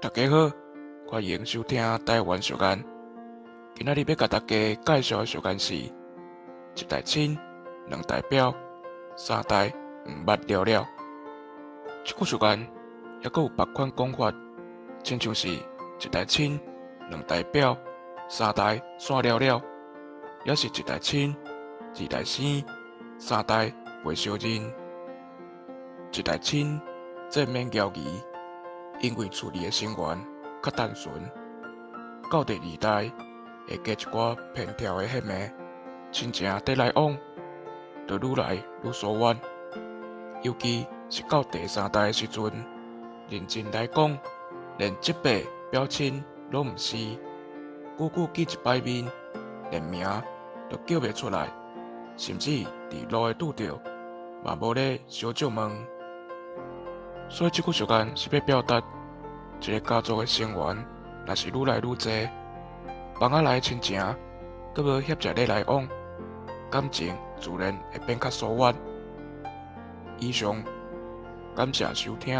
大家好，歡迎收聽台灣俗諺。今仔日欲共大家介紹的俗諺是：一代親，兩代表，三代毋捌了了。這句俗諺猶閣有別款講法，親像是一代親，兩代表，三代散了了，抑是一代親，二代生，三代袂相認。一代親，這免枵疑，因為厝裡的成員較單純。到第二代會加一寡偏跳的彼暝，親情佇來往，就愈來愈疏遠。尤其是到第三代的時陣，認真來講，連叔伯表親攏毋是，久久見一擺面，連名都叫袂出來，甚至佇路會拄著，嘛無咧相借問。所以這句俗諺是欲表達一个家族的成員，若是愈來愈濟，放仔來的親情，閣無遐濟咧來往，感情自然會變較疏遠。以上，感謝收聽。